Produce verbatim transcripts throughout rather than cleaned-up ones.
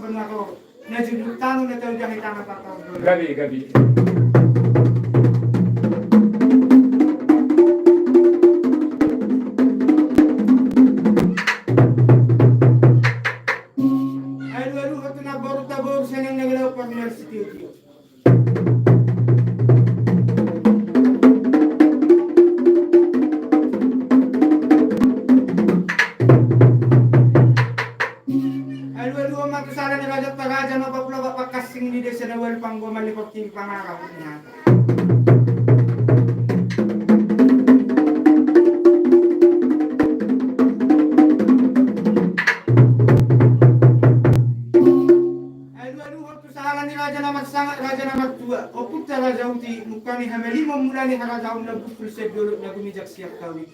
Na jujur tano na tau jahe tana patau. Gabe, gabe. Aduh, aduh, hatu na boru taboru seneng na gelo paminar sitio-tio. Aduh, aduh, matu salah ni raja, raja ma papula bapak kasing di desa na wali panggo mali porti pangarap. Aduh, aduh, tu sahala ni raja na marsangap, raja na martua, ompunta Raja Uti, nunga ni hamalimon mula ni harajaon na busul sian dolok na gumijak sian kawi.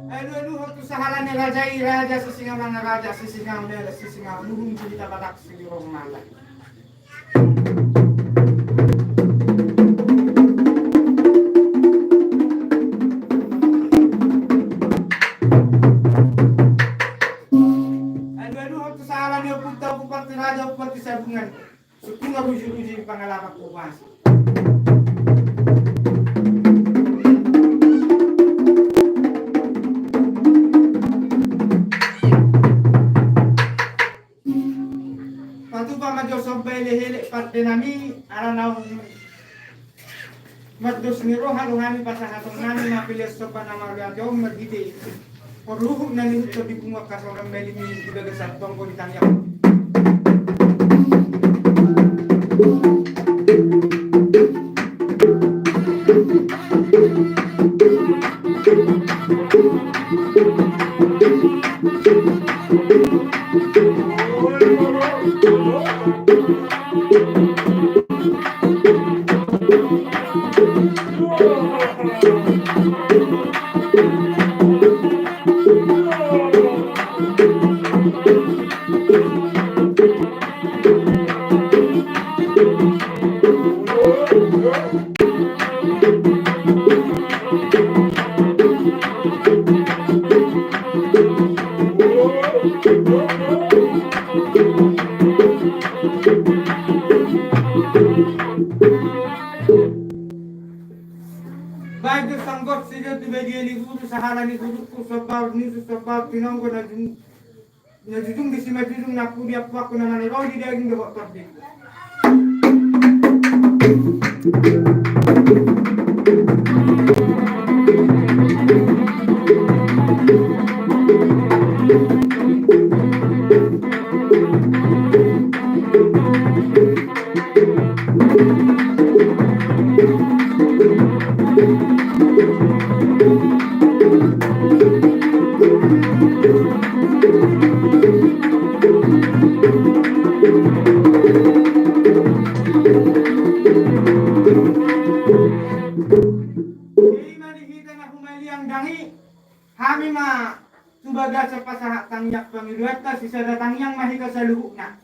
Aduh, aduh, tu sahala ni raja i, raja Sisingamangga, raja Sisingamangga, Sisingamangga, nurung juli tabatak sini roh mata. Aduh, aduh, tu sahala ni ompunta, ompu parti raja, ompu parti sabungan. Sukuna ruju-ruju di pangalaman ku kuasa. Patupa ma jo somba elek-elek pande nami, ala naung mardos ni roha do hami pasahaton nami ma pelean somba na mauliate on marhite parluhut na nihuthon di punguan hasohotan malim i di bagasan tonggo di tangiang. Baen do sanggot sijot di badia ni guru, sahala ni gurungku, somba ni usus, somba tinonggo na jung. Na jujung di simanjujung, na pudi ampuanku na maniroi di daging dohot tondi. Ima di hita na humaliang dang i. Hami ma tu bagasan pasahat tangiang pangidoanta, sisada tangiang ma hita saluhutna.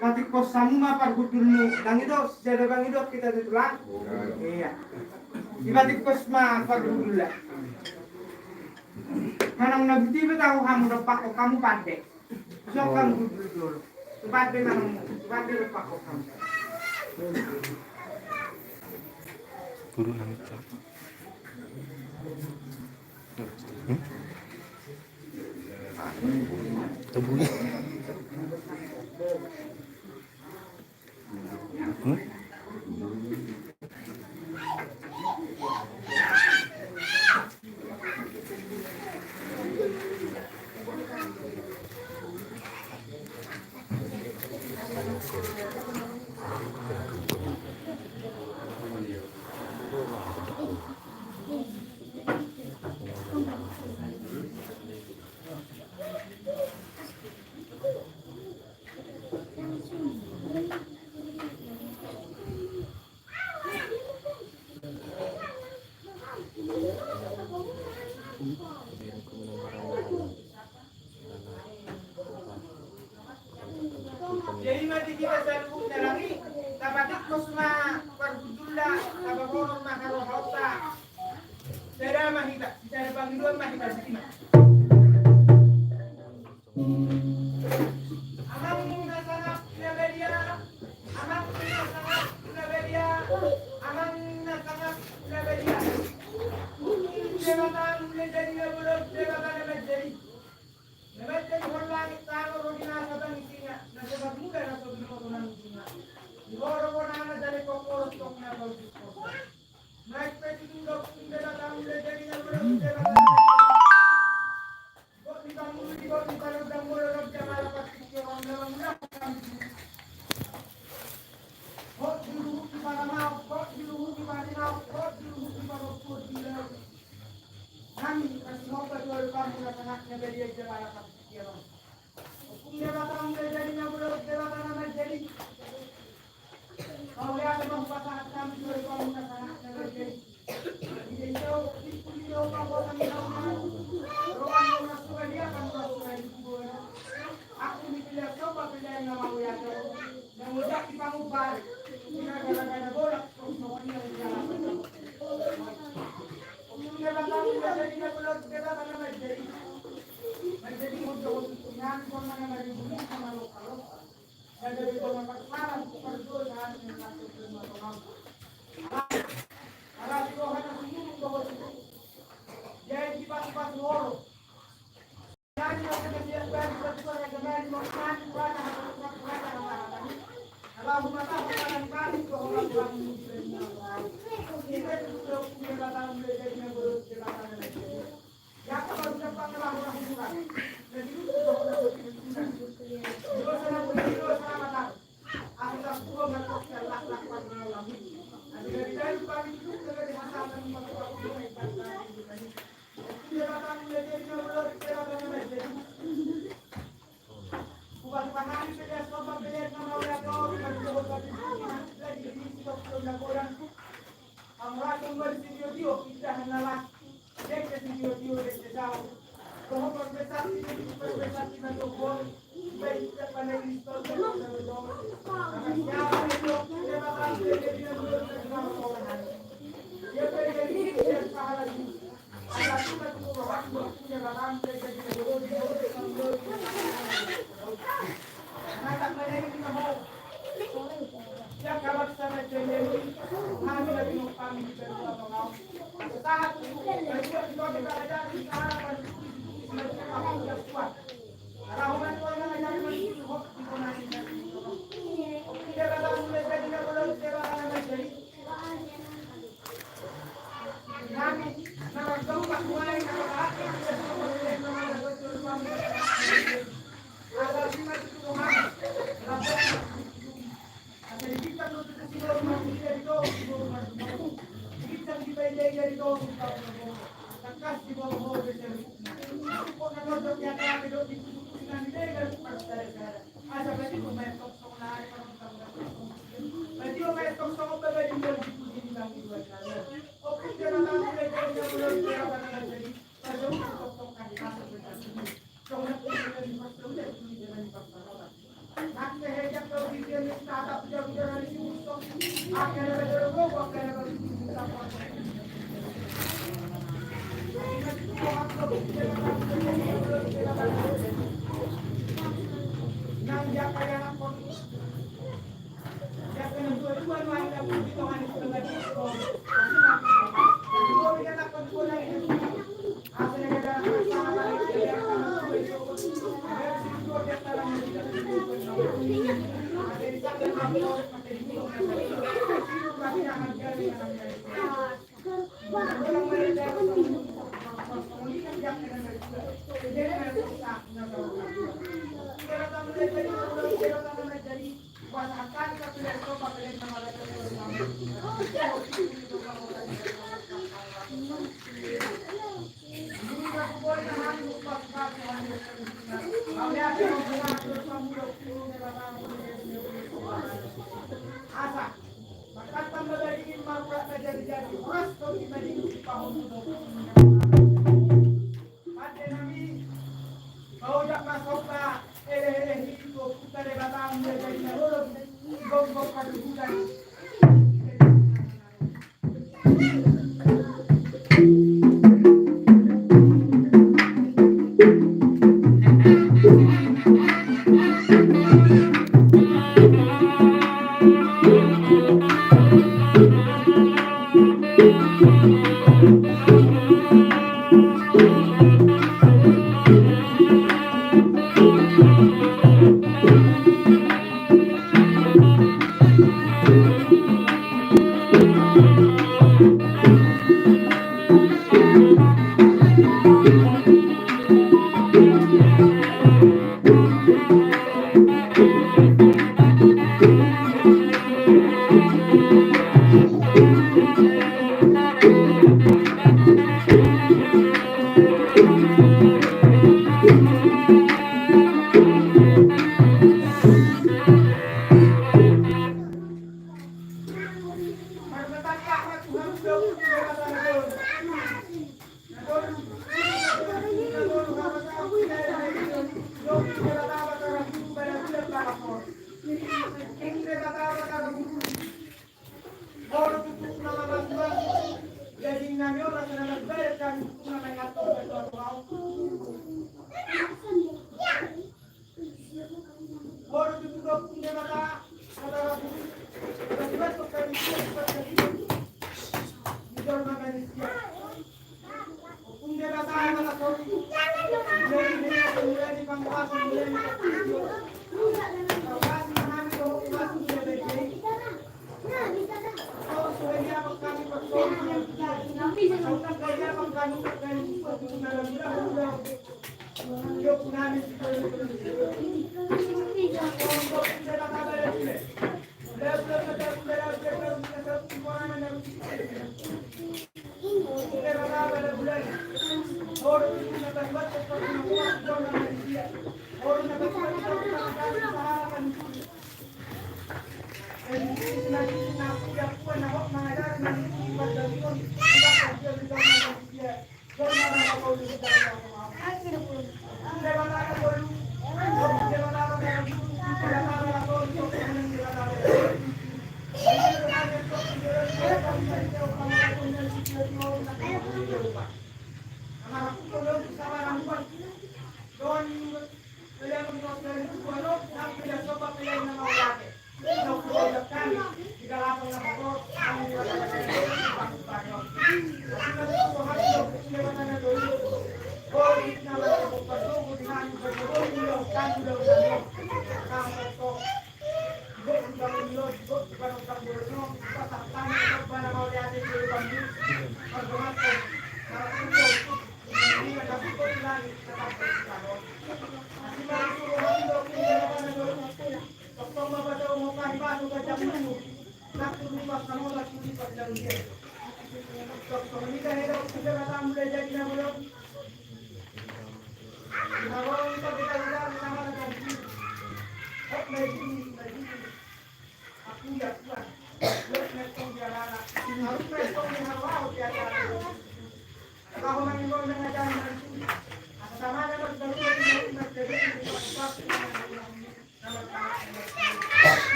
Patingkos hamu ma parhundulmu, dang i do sisada pangidoan hita tu tulang. Ia. Dipatingkos ma parhundulna. Manang na boti pe tahu hamu, dompakkon hamu pande. Songkan gudul dulu. Tupande manang, tupande dompakkon hamu. Guru nang. Hmm? Tabuli. Hmm? Suma pargujulna, taba boron ma harohaonta. Sada ma hita, sada pangidoan ma hita, sima. Amang na sangap na badia, Amang na sangap na badia, Amang na sangap na badia. Debata na jadi na bolon, Debata na manjadi. Na manjadihon langit tano ro di nasa tangisina, na so marmula na so binoto na nunga. Di horo bonana jale kokoro tong na tau di kota. Naik pe di tundok pun Debata na jadi na bolon, Debata na manjadi. Di bot ni pangulu, di bot ni panodang molo ro di angala partingkian na mangula kami. Hot di luhut di panamaon, hot di luhut di paninaon, hot di luhut di panompur di laut. Nami, kasi hot batu alu kamu na sangap na badia jabala partingkian. Ompung Debata na jadi na bolon, Debata na manjadi. Mauliate ma hupasahat hami tu Debata na sangap na manjadi. Di desa, di pudi do, pabotan di hauna. Rohan do na suka dia, kan na suka di kuburan. Aku ni pilihan coba, pilihan na mauliate. Na mojak di pangubal. Ina gara-gara bolak, kosongon ia di jalan. Ompung Debata na jadi na bolon, Debata na manjadi. Manjadi hot do hot tu nami, kona na mari bumi sama lokal.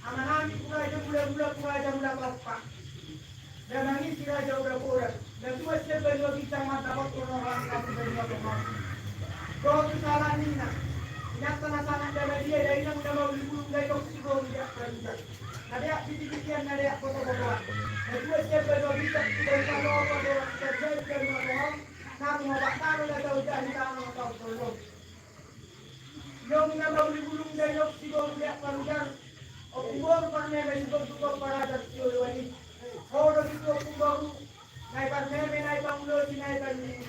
Amanami tu raja mula-mula, tu raja mula tompa. Damang i si raja Uda Borat. Datuan sian banua Bintang mandapothon roha ni banua tompa. Dohot tu sahala ninna. Inanta na sangap da badia, dainang na mauli bulung, dainang siboru di ampang. Na deak bitibition, na deak botobotoan. Datuan sian banua Bintang tu banua tompa, dohot sian banua tompa. Na rumah baktano na tau jadi tanah tau tolong. Inong na mauli bulung, dainang siboru di ampang. Ompu boru parmeme siboru tu paradaran sioloan i. Ho do tutu ompu boru, nai parmeme, nai pangulosi, nai pangulosi.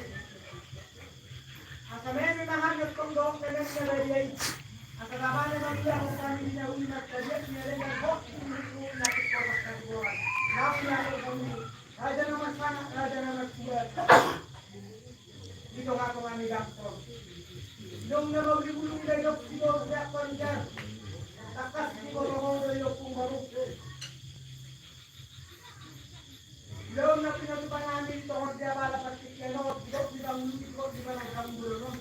Asa meme ma hami tong dohot meme na badia i. Asa tabana ma dia hami di na uli martabiat ni alengan hot di uli na di kota Kaliboran. Nauli na hot di uli. Raja na marsangap, raja na martua. Di tonga-tonga ni gampong. Inong na mauli bulung, dainang siboru di ampang. Tangkas diboto ho do i ompu boru. Inong na pinatupa nami tongon di abala partingkian on, di got di pangulu, di got di pangulu on.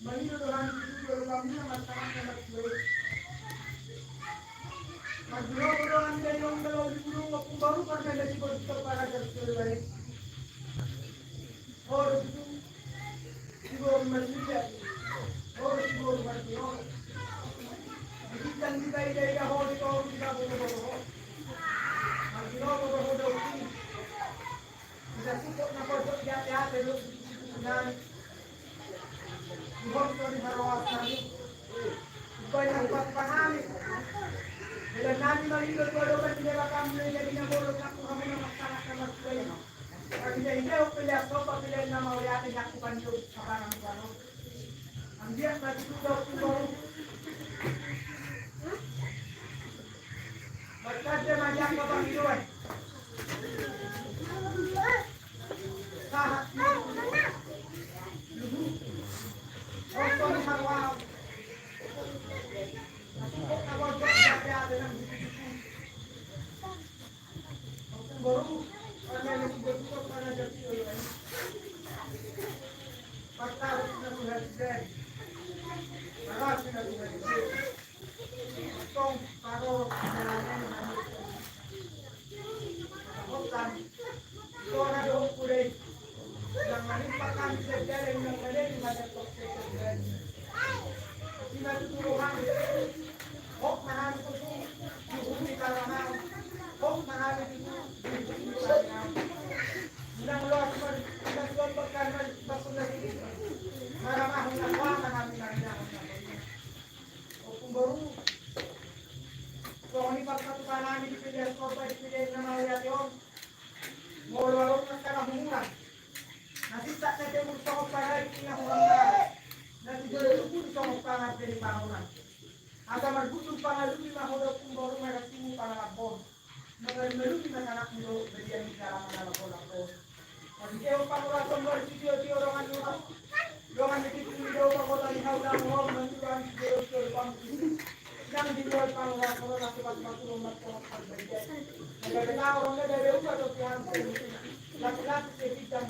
Mangido do hami di got di pangulu na marsangap na martua i. Marjuno do hami, dainang na mauli bulung, ompu boru parmeme siboru tu paradaran sioloan i. Ho do tutu siboru marmulia, ho do siboru marjuno. Di ginta Dibaen-baen ho di toru, dibaen-baen ho. Marginoto do ho di toru. Di sasupok na pojok di ate-ate do di situtu nami. Di hori-hori haroas nami. Umbaen na hupasahat hami. Dalan nami mangilo tu adopan di Debata, mulai jadi na bolon nang tu hamu na mangkanak na martua i. Tapi jadi jauh pelean sopa pelean na mauliate, nyakupan jauh sabarang jauh. Anggiat mati tu jauh tu jauh. Baca dia majak babang idoan. Sahat. Luhu. Rokok ni harwau. Aku kok kabar jauh, ada yang Songon i parsatupa nami di pelean sorba di pelean na mauliate on. Molo adong angka na humurang, na sinsak na jemur songon pagarik na hurang na, na tijolo tubu songon pangan jadi pangonan. Asa margundul pangalupi ma ho da Ompung Boru, marasimu pangalambon. Mangalupi ma anakmu do badian di dalam mangalambon-lambon. Mangihut pangurason boru sitio-tio dongan ni urat. Dongan ni tipu ni dao pangkota ni hau damu hau manduan di jolo-jolo pangkuri. Nang di luar pangurason na sobat matulung martongon parbadian. Nagabe tahu ronda gabe uga topi hantu. Laki-laki sebidang.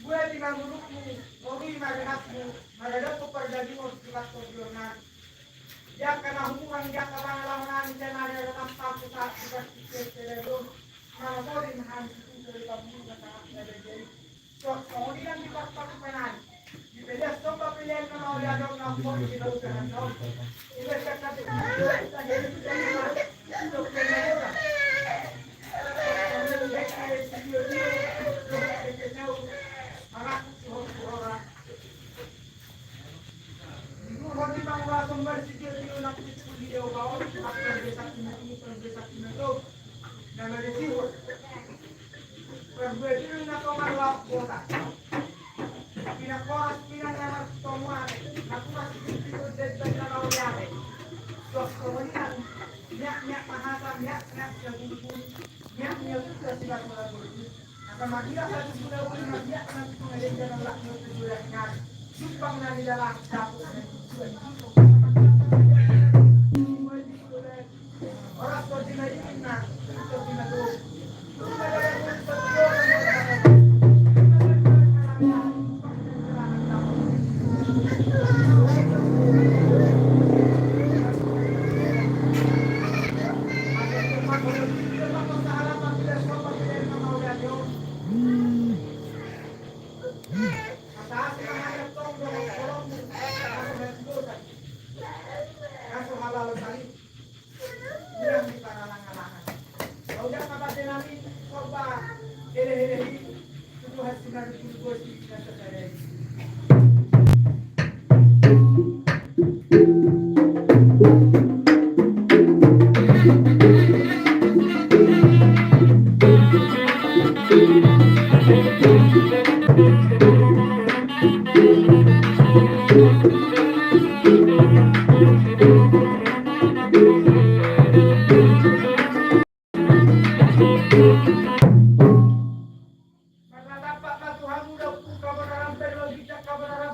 Buat di manurutmu, morui ma rehatmu, maradophon pardagingon di patorbion nami. Di angka na humurang, di angka pangalaho nami, sai ma ada tampak saat di pastik kecil. Mana mau di mahal itu dari kamu, kata anak saya jadi. Sok, songon i nang di parsatupa nami. Di pelean somba pelean na mauliate on, na humbok di lautan na on. Dua julu na tonga laut kota. Pinang horas pinang na martomu ate. Aku masih di pintu dan dan na laut ate. Suas komunian. Miak miak mahasa miak miak na bulu bulu. Miak miak juga sudah mulai bulu. Akan magia satu sudah bulu na miak na bulu na dengar na laut na bulu na dengar. Simpang na di dalam dapur na di dalam.